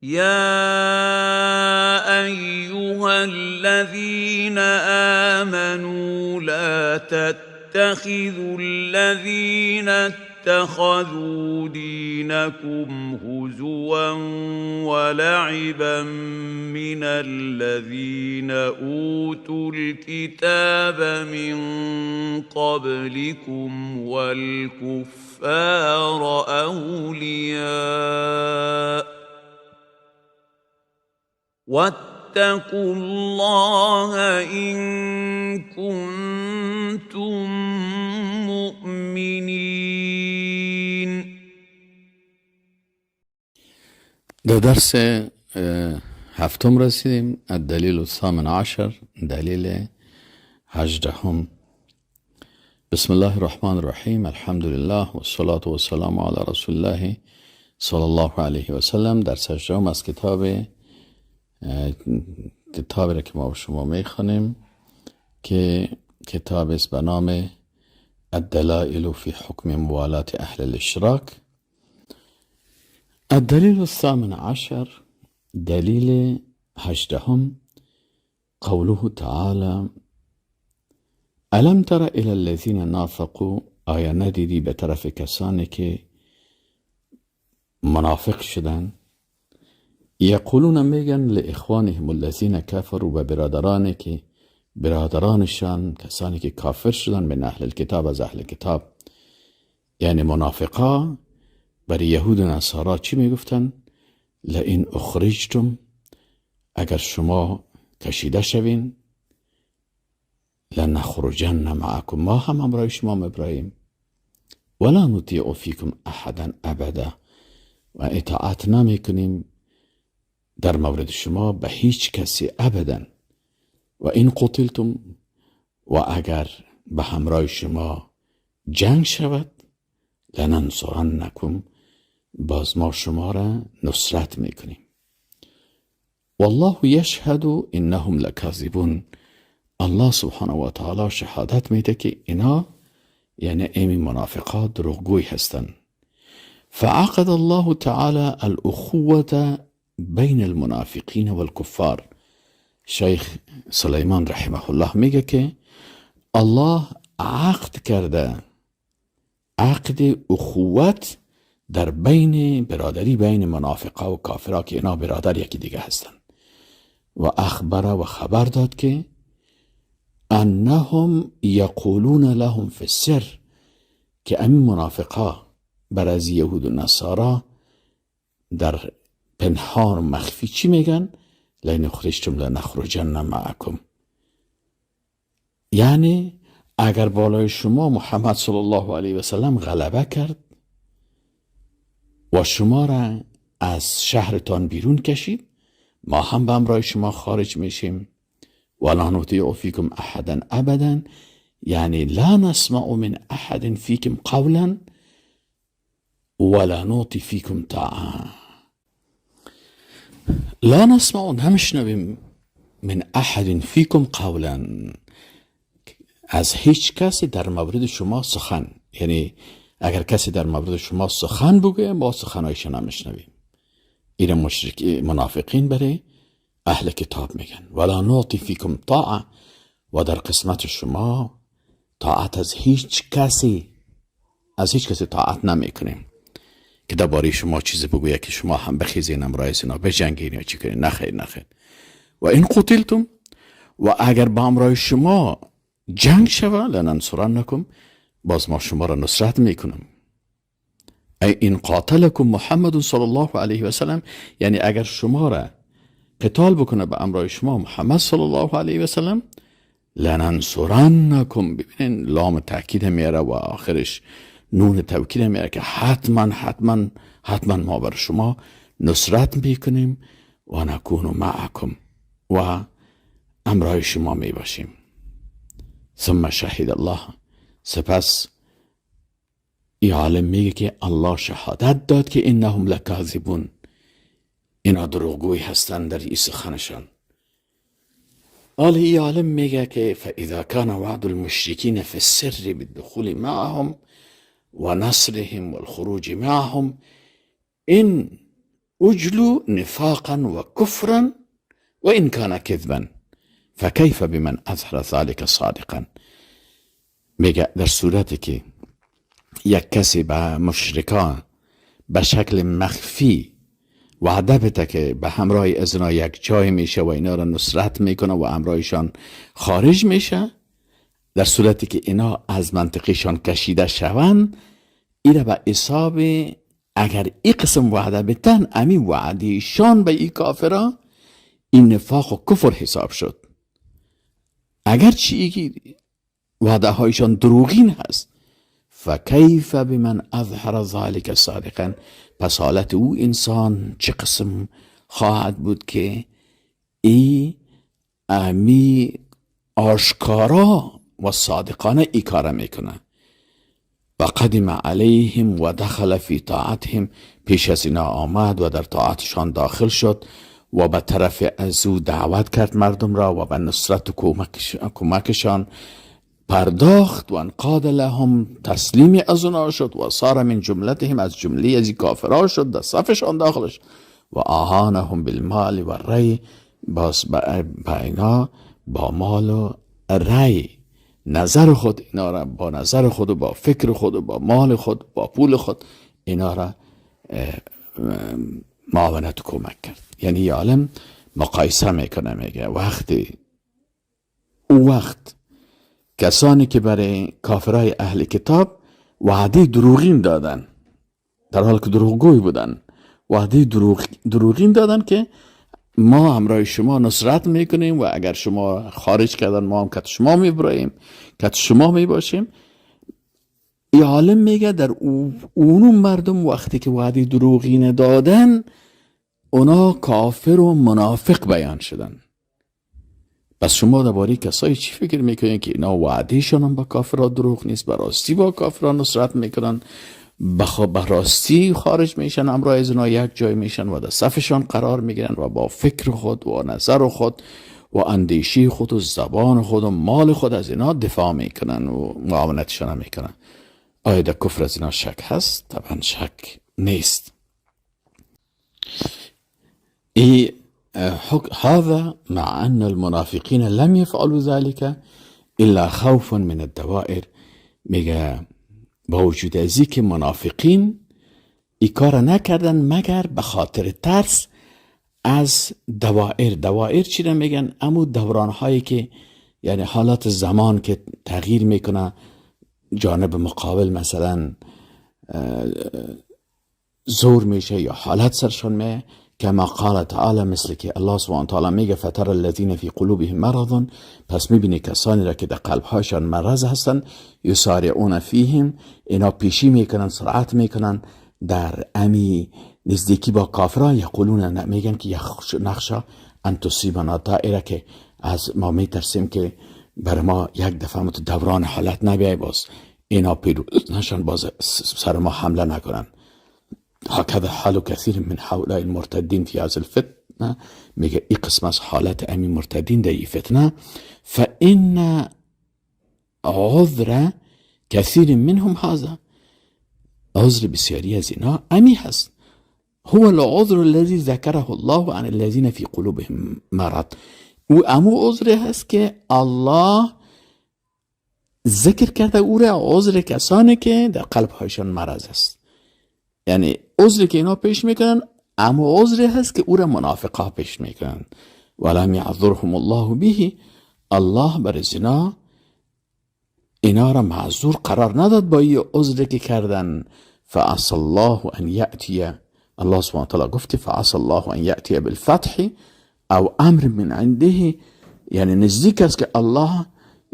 يا أيها الذين آمنوا لا تتخذوا الذين اتخذوا دينكم هزوا ولعبا من الذين أوتوا الكتاب من قبلكم والكفار أولياء واتقوا الله إن كنتم مؤمنين. در درس هفتم رسیدیم. الدلیل الثامن عشر، دلیل هجدهم. بسم الله الرحمن الرحیم. الحمد لله و الصلاة و السلام علی رسول الله صلی الله علیه و سلم. درس هجدهم از کتابی را که ما شما میخوانیم که کتاب است به نام الدلائل في حكم موالاة أهل الإشراك. الدليل الثامن عشر، دلیل هجدهم: قوله تعالى ألم تر إلى الذين نافقوا، آیا ندیدی به طرف کسانی که منافق شدن؟ یقولون، میگن، لإخوانهم الذين كفروا، به برادرانی که برادرانشان کسانی که کافر شدن، من اهل الكتاب، از اهل کتاب. یعنی منافقا برای یهود و نصارا چی میگفتن؟ لئن اخرجتم، اگر شما کشیده شوین، لنخرجن معکم، ما هم همراه شما میبراییم، ولا نطیع فیکم احدا ابدا، و اطاعت نمیکنیم در مورد شما به هیچ کسی ابدا، و ان قتلتم، و اگر به همراه شما جنگ شود، لننصرنکم، باز ما شما را نصرت میکنیم، والله یشهد انهم لکاذبون. الله سبحانه و تعالی شهادت میده که اینا، یعنی امی منافقات، دروغگوی هستند. فعقد الله تعالى الأخوة بين المنافقین والكفار. شیخ سلیمان رحمه الله میگه که الله عقد کرده، عقد اخوت در بین برادری بین منافقا و کافرا که اینا برادر یکی دیگه هستند. و اخبر، و خبر داد که انهم یقولون لهم فی السر، که امین منافقا بر از یهود و نصارا در پنهان و مخفی چی میگن؟ لئن اخرجتم لنخرجن معکم، یعنی اگر بالای شما محمد صلی الله علیه و سلم غلبه کرد و شما را از شهرتان بیرون کشید، ما هم به همراه شما خارج میشیم. ولا نطیع فیکم احدا ابدا، یعنی لا نسمع من احد فیکم قولا ولا نعطی فیکم طاعه. لا نسمع، نمیشنویم، من احد فیکم قولا، از هیچ کسی در مورد شما سخن. یعنی اگر کسی در مورد شما سخن بگویه، ما سخنایش نمیشنویم. این مشرک منافقین برای اهل کتاب میگن. ولا نعطی فیکم طاعه، و در قسمت شما طاعت از هیچ کسی طاعت نمیکنیم که درباره شما چیزی بگویه که شما هم بخیزین امرای اینا بجنگین یا چی کنین. نخیر، نخیر. و ان قتلتم، و اگر با امرای شما جنگ شوه، لننصرنکم، باز ما شما را نصرت میکنم. ای ان قاتلکم محمد صلی الله علیه و سلم، یعنی اگر شما را قتال بکنه به امرای شما محمد صلی الله علیه و سلم، لننصرنکم. ببینین، لام تاکید میاره و آخرش نون توکید میاره که حتما حتما حتما ما بر شما نصرت میکنیم، و نکون معکم، و امرای شما می باشیم. ثم شهد الله، سپس ای عالم میگه که الله شهادت داد که انهم لکاذبون، اینا دروغگوی هستند در این سخنشان. حال ای عالم میگه که فاذا كان وعد المشركين في السر بالدخول معهم ونصرهم والخروج معهم ان اجلوا نفاقا وكفرا وإن كان كذبا فكيف بمن اظهر ذلك صادقا. میگه در صورتی که یک کسی به مشرکان به شکل مخفی وعده بده که به همراه از اینا یک جای میشه و اینا را نصرت میکنه و همراهشان خارج میشه، در صورتی که اینا از منطقهشان کشیده شوند، ایره به حساب اگر ای قسم وعده بتن، امی وعدهشان به ای کافرا این نفاق و کفر حساب شد، اگر چی ای وعده هایشان دروغین هست. فکیف بمن اظهر ذلك صادقا، پس حالت او انسان چه قسم خواهد بود که ای امی آشکارا و صادقانه ای کار میکنه. و قدم علیهم و دخل فی طاعتهم، پیش از اینا آمد و در طاعتشان داخل شد و به طرف از او دعوت کرد مردم را و به نصرت و کمکشان پرداخت و انقاد لهم، تسلیم از اونا شد و صار من جملتهم، از جمله از کافرها شد، در صفشان داخل شد و اعانهم بالمال و الرأی، باز به اینا با مال و رأی نظر خود اینا را با نظر خود و با فکر خود و با مال خود با پول خود اینا را معاونت و کمک کرد. یعنی یه عالم مقایسه میکنه، میگه وقتی او وقت کسانی که برای کافرای اهل کتاب وعده دروغین دادن، در حال که دروغگوی بودن، وعده دروغین دادن که ما همراه شما نصرت میکنیم و اگر شما خارج کردن ما هم کت شما میبراییم، کت شما میباشیم. ای عالم میگه در اونو مردم وقتی که وعده دروغین دادن، اونا کافر و منافق بیان شدن. پس شما درباره کسایی چی فکر میکنین که اینا وعدهشان هم با کافرها دروغ نیست، به راستی با کافرها نصرت میکنن، به راستی خارج میشن، همراه از اینا یک جای میشن و در صفشان قرار میگیرن و با فکر خود و نظر خود و اندیشه خود و زبان خود و مال خود از اینا دفاع میکنن و معاونتشان میکنن. آیا در کفر از اینا شک هست؟ طبعا شک نیست. ای هذا مع أن المنافقين لم يفعلوا ذلك إلا خوفا من الدوائر. میگه با وجود ازی که منافقین ای کار نکردن مگر به خاطر ترس از دوائر. دوائر چی را میگن؟ امو دوران هایی که یعنی حالات زمان که تغییر میکنه، جانب مقابل مثلا زور میشه یا حالت سرشون میه. کما قال تعالی، مثل که الله سبحانه و تعالی میگه فترى الذین فی قلوبهم مرض، پس میبینی کسانی را که در قلبهاشان مرض هستن، یسارعون فیهم، اینا پیشی میکنن، سرعت میکنن در امی نزدیکی با کافران، یقولون، میگن که نخشی ان تصیبنا دائره، که از ما میترسیم که بر ما یک دفعه مت دوران حالت نبیای، باز اینا پیروز نشن، باز سر ما حمله نکنن. هكذا حال كثير من هؤلاء المرتدين في هذه الفتنة. میگه این قسم از حالت امی مرتدین در این فتنه. فإن عذر كثير منهم هذا، عذر بسیاری از اینا امی هست، هو العذر الذي ذكره الله عن الذين في قلوبهم مرض، و امو عذر هست که الله ذکر کرده، او را عذر کسانی که در قلب هایشان مرض است. یعنی عذری که اینا پیش میکنن اما عذری هست که او را منافقا پیش میکنن. ولم یعذرهم الله به، الله بر اینا اینا را معذور قرار نداد با این عذری که کردن. فعسى الله ان یأتی، الله سبحانه وتعالى گفت فعسى الله ان یأتی بالفتح او امر من عنده، یعنی نزدیک است که الله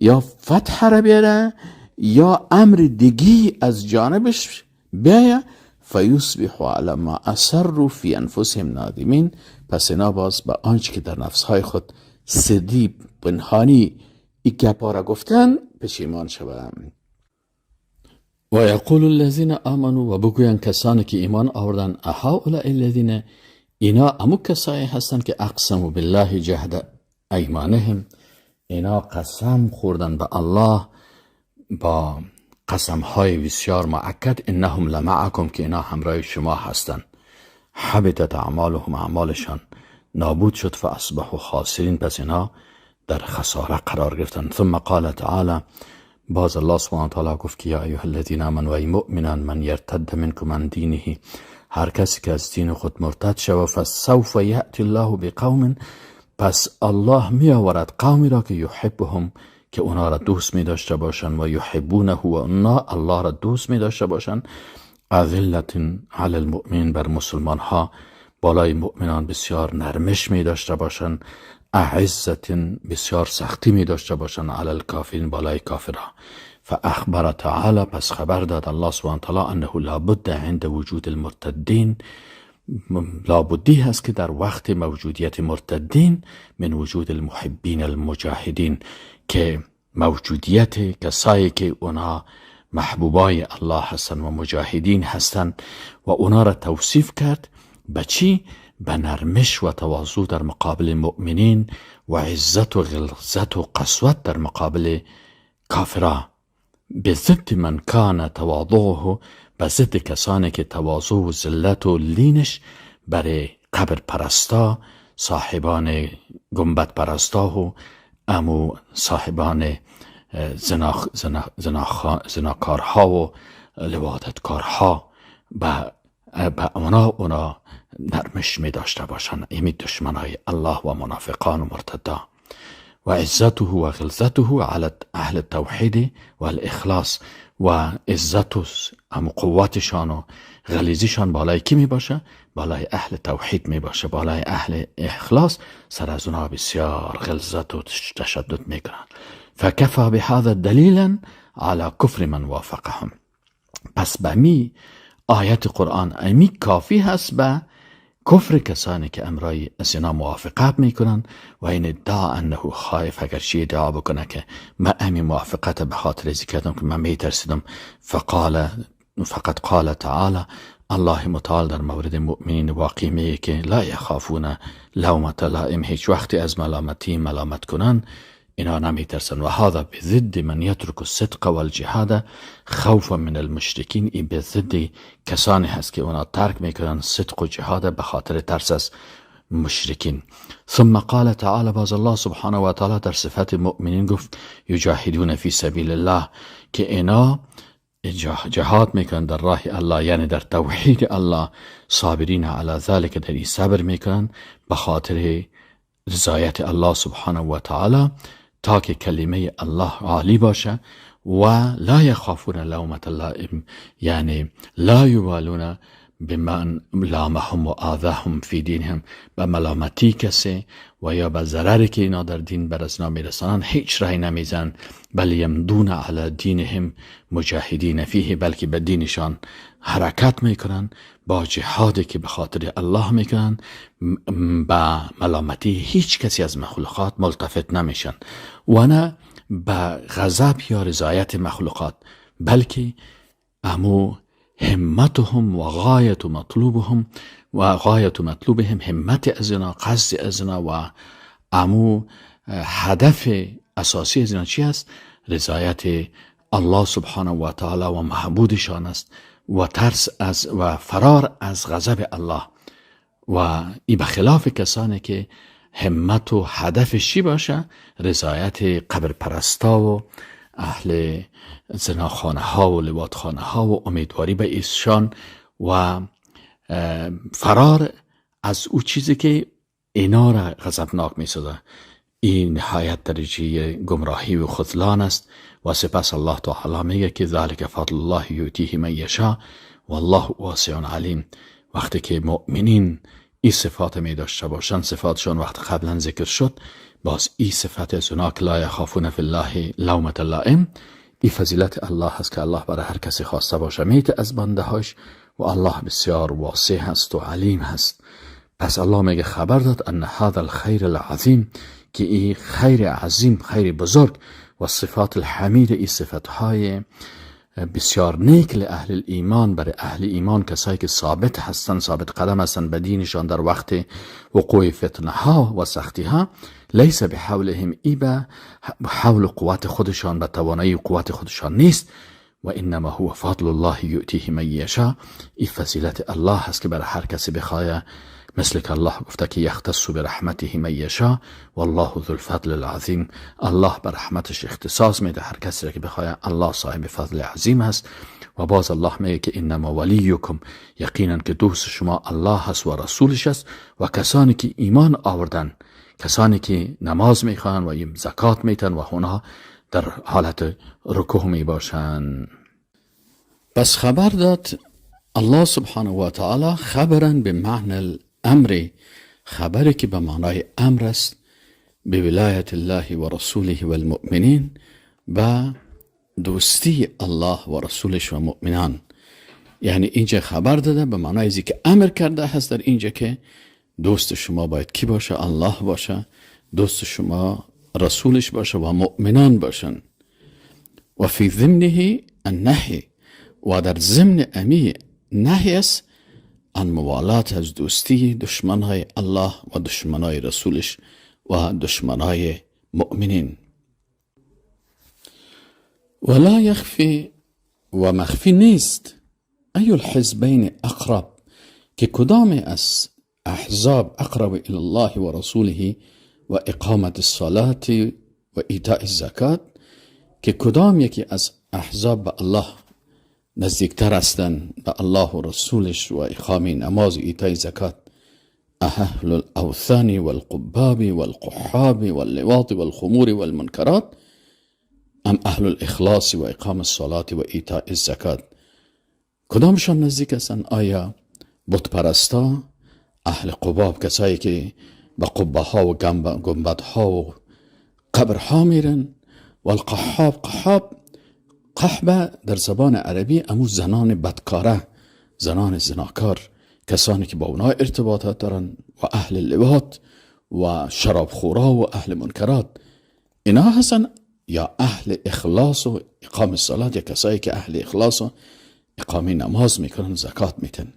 یا فتح را بیاره یا امر دیگی از جانبش بیایه. فیصبحوا علی ما اسروا فی انفسهم نادمین، پس اینا باز به آنچه که در نفسهای خود سری پنهانی ای گپا را گفتن پشیمان شوند. و یقول الذین آمنوا، و بگویند کسانی که ایمان آوردن، اهؤلاء الذین، اینا امو کسایی هستند که اقسموا بالله جهد ایمانهم، اینا قسم خوردن به الله با قسم های بسیار مؤکد، انهم لمعکم، که اینا همراه شما هستند. حبطت اعمالهم، اعمالشان نابود شد، فاصبحوا خاسرین، پس اینا در خساره قرار گرفتن. ثم قال تعالی، باز الله سبحانه تعالی گفت که یا ایها الذین آمنوا، ای مؤمنان، من یرتد منکم عن دینه، هر کسی که از دین خود مرتد شود، فسوف یأتی الله بقوم، پس الله می آورد قومی را که یحبهم، که اونا را دوست می داشته باشند، و یحبونه، و اونا الله را دوست می داشته باشند، اذلة علی المؤمنین، بر مسلمان ها، بالای مؤمنان بسیار نرمش می داشته باشند، اعزة، بسیار سختی می داشته باشند، علی الکافرین، بالای کافرها. فاخبر تعالی، پس خبر داد الله سبحانه تعالی، انه لابد عند وجود المرتدین، لابدی هست که در وقت موجودیت مرتدین، من وجود المحبین المجاهدین، که موجودیت کسایی که اونا محبوبای الله هستن و مجاهدین هستن. و اونا را توصیف کرد به چی؟ به نرمش و تواضع در مقابل مؤمنین و عزت و غلظت و قسوت در مقابل کافرا، به ضد من کان تواضعه، به ضد کسانی که تواضع و ذلت و لینش برای قبر پرستا، صاحبان گنبد پرستا و امو صاحبان زناکارها و لواطتکارها، به اونا نرمش می داشته باشند، امی دشمنای الله و منافقان و مرتدا. و عزته و غلظته على اهل التوحید و الاخلاص، و عزت و هم قوتشان و غلیظیشان بالای کی می باشه؟ بالای اهل توحید می باشه، بالای اهل اخلاص. سر از اونا بسیار غلظت و تشدد میکنن. فکفی بهذا دلیلا على کفر من وافقهم، پس به می آیت قرآن امی کافی هست به کفر کسانی که امرای از اینا موافقت میکنن. و این ادعا انه خایف، اگرچه ادعا بکنه که من امی موافقت به خاطر ازی کردم که من میترسیدم. فقال، فقد قال تعالی، الله متعال در مورد مؤمنین واقعی میگه که لا یخافون لومة لائم، هیچ وقتی از ملامتی ملامت کنن اینا نمیترسن. و هذا بضد من یترک الصدق والجهاد خوفا من المشرکین، این به ضد کسانی هست که اونا ترک میکنن صدق و جهاد به خاطر ترس از مشرکین. ثم قال تعالی، باز الله سبحانه و تعالی در صفت مؤمنین گفت یجاهدون فی سبیل الله، که اینا جهاد میکنن در راه الله، یعنی در توحید الله، صابرین علی ذلک، در این صبر میکنن به خاطر رضایت الله سبحانه و تعالی، تا که کلمه الله عالی باشه. و لا یخافون لومة لائم، یعنی لا یبالون بمن لامهم و آذاهم فی دینهم، به ملامتی کسی و یا به ضرری که اینا در دین بر از میرسانن هیچ رای نمیزن. بل یمضون علی دینهم مجاهدین فیه، بلکه به دینشان حرکت میکنن با جهادی که به خاطر الله میکنن، به ملامتی هیچ کسی از مخلوقات ملتفت نمیشن و نه به غضب یا رضایت مخلوقات، بلکه امو همتهم و غایت مطلوبهم و غایت مطلوبهم، همت از اینا، قصد از اینا و امو هدف اساسی از اینا چی است؟ رضایت الله سبحانه و تعالی و معبودشان است و ترس از و فرار از غضب الله. و ای به خلاف کسانی که همت و هدفش چی باشه؟ رضایت قبر پرستا و اهل زناخانه ها و لواطخانه ها و امیدواری به ایشان و فرار از او چیزی که اینا را غضبناک می سازه. این نهایت درجه گمراهی و خذلان است. و سپس الله تعالی میگه که ذلک فضل الله یؤتیه من یشاء والله واسع علیم. وقتی که مؤمنین این صفات می داشته باشن، صفاتشان وقت قبلا ذکر شد، باز این صفت از اونا که لا یخافون فی الله لومة لائم، این فضیلت الله هست که الله برای هر کسی خواسته باشه میته از بنده هاش، و الله بسیار واسع هست و علیم هست. پس الله میگه خبر داد ان هذا الخیر العظیم، که این خیر عظیم، خیر بزرگ، و صفات الحمید، این صفت های بسیار نیک، لاهل الایمان، برای اهل ایمان، کسایی که ثابت هستن، ثابت قدم هستن به دینشان در وقت وقوع فتنه ها و سختی ها، لیس بحولهم، ای به حول قوت خودشان، به توانایی قوت خودشان نیست. و انما هو فضل الله یؤتیه من یشاء. این فضیلت الله هست که برای هر کسی بخواه، مثل که الله گفته که یختص برحمته من یشاء والله ذو الفضل العظیم. الله به رحمتش اختصاص میده هر کسی را که بخواه، الله صاحب فضل عظیم هست. و باز الله میگه که انما ولیکم، یقینا که دوست شما الله هست و رسولش است و کسانی که ایمان آوردن، کسانی که نماز میخوان و زکات میتن و اونها در حالت رکوع می باشند. پس خبر داد الله سبحانه و تعالی خبرا به معنی الامر، خبری که به معنای امر است، به ولایت الله و رسوله و المؤمنین، به دوستی الله و رسولش و مؤمنان. یعنی اینجا خبر داده به معنای ازی که امر کرده هست در اینجا که دوست شما باید کی باشه؟ الله باشه، دوست شما رسولش باشه و مؤمنان باشن. و فی ضمنه النهی، و در ضمن امی نهی است عن موالات، از دوستی دشمنهای الله و دشمنهای رسولش و دشمنهای مؤمنین. ولا یخفی، و مخفی نیست، ای الحزبین اقرب، که کدام از احزاب اقرب الى الله و رسوله و اقامت الصلاة و ایتاء الزکات، که کدام یکی از احزاب به الله نزدیکتر هستند، به الله و رسولش و اقامه نماز و ایتای زکات. اهل الاوثان والقباب والقحاب واللواط والخمور والمنکرات ام اهل الاخلاص و اقام الصلاة و ایتاء الزکات؟ کدامشان نزدیک هستند؟ آیا بت پرستا، اهل قباب، کسایی که به قبه ها و گنبد ها و قبرها میرن، والقحاب، قحاب، قحبه در زبان عربی امو زنان بدکاره، زنان زناکار، کسانی که با اونها ارتباطات دارن، و اهل لواط و شرابخورا و اهل منکرات، اینا هستن، یا اهل اخلاص و اقام الصلاة، یا کسایی که اهل اخلاص و اقامه نماز میکنن، زکات میتن؟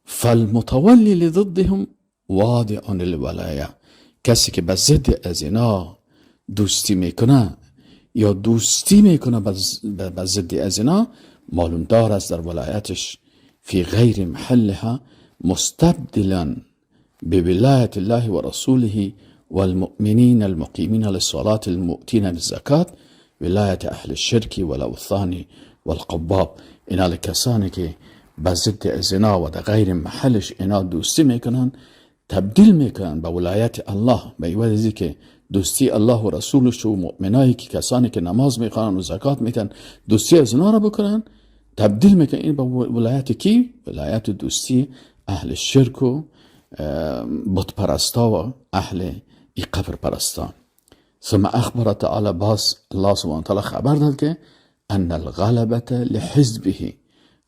فالمتولی لضدهم واضع الولایه، کسی که به ضد از اینا دوستی میکنه یا دوستی میکنه به ضد از اینا، معلوم دار است در ولایتش، فی غیر محلها مستبدلا بولاية الله ورسوله والمؤمنين المقيمين للصلاة المؤتين بالزكاة ولاية أهل الشرك والأوثان والقباب. اینا کسانی که به ضد ازینا و در غیر محلش اینا دوستی میکنن، تبدیل میکنن به ولایت الله، به عوض که دوستی الله و رسولش و مؤمنایی که کسانی که نماز میخوانن و زکات میتن، دوستی از اینا را بکنن، تبدیل میکنن این به ولایت کی؟ ولایت دوستی اهل شرک و بت پرستا و اهل ای قبر پرستا. ثم اخبر تعالی، باز الله سبحانه وتعالی خبر داد که ان الغلبة لحزبه،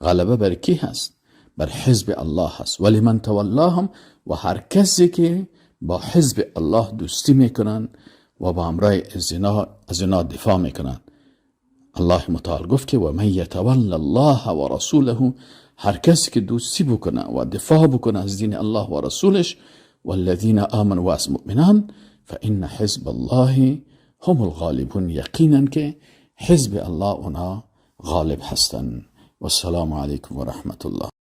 غلبه بر کی هست؟ بر حزب الله هست، ولمن تولاهم، و هر کسی که با حزب الله دوستی میکنن و با امرای از اینا دفاع میکنن. الله متعال گفت که و من یتول الله و رسوله، هر کسی که دوستی بکنه و دفاع بکنه از دین الله و رسولش، والذین آمنوا، و از مؤمنان، فإن حزب الله هم الغالبون، یقینا که حزب الله اونا غالب هستند. والسلام علیکم و رحمت الله.